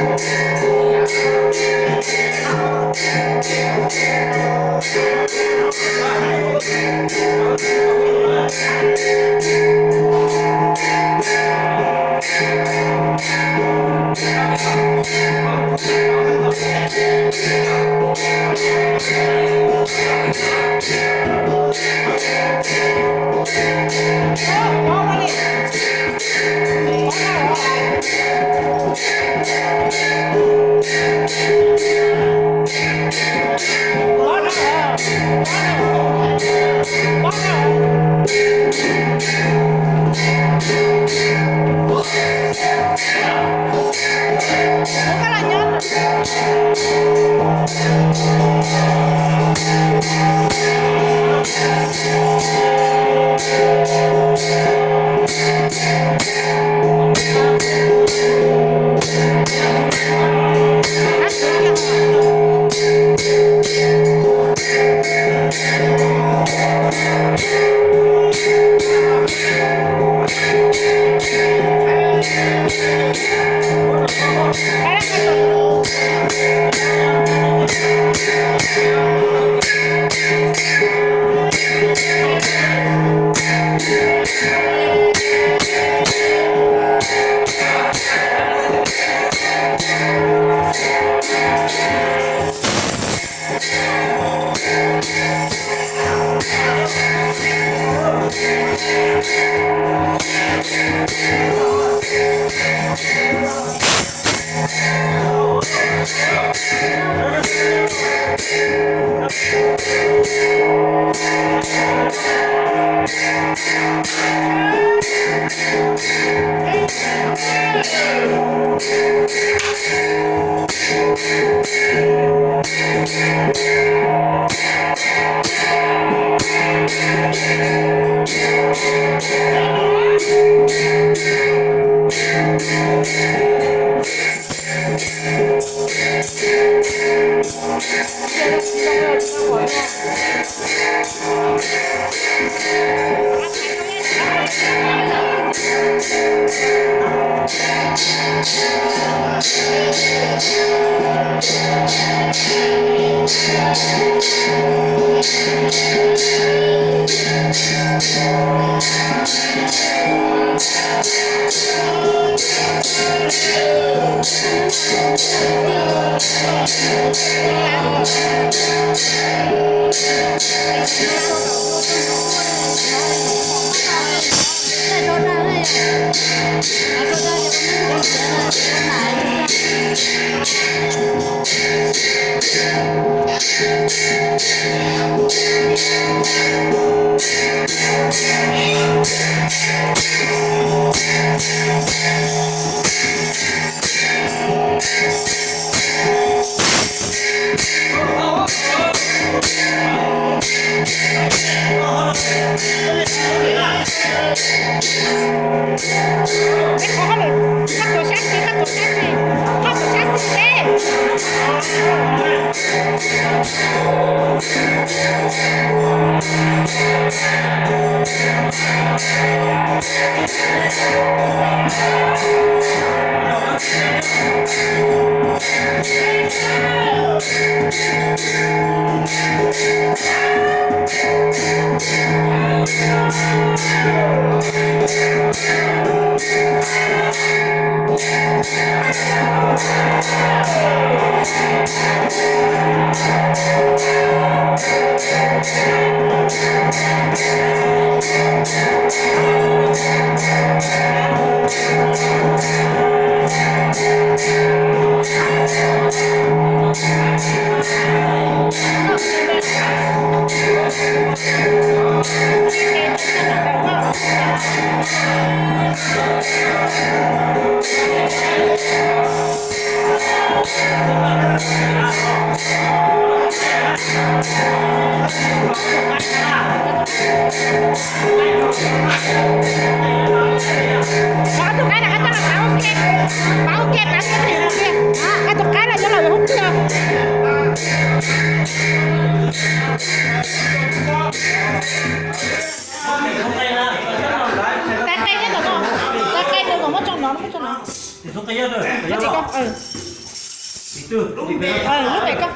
Tus qaib no, qaib tus qaib no, tus qaib no yog los hauv twg? Tais qe, tais qe no kom muab tso no, muab tso no. Lub npe, lub npe ko.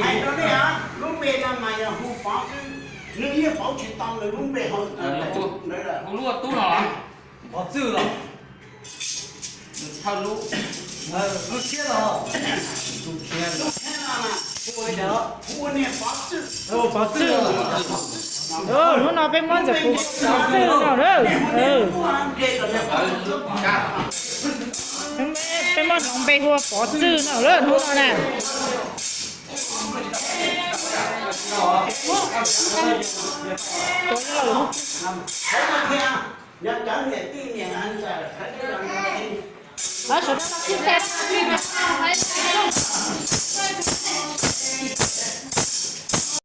Hais rau nej, lub npe no mas yog hu Pov xwb, nws yeej pauv tsis tau nws lub npe hauv. Hu lub tub no los? Pov Txwj los? Thawj lub, lub tshiab los? Lub tshiab no mas hu ua niag Pov Txwj. Pov Txwj. Hnub no peb muab ntxawm kuv Pov Txwj no lawm. Peb muab hloov npe hu ua Pov Txwj no lawm hnub no na.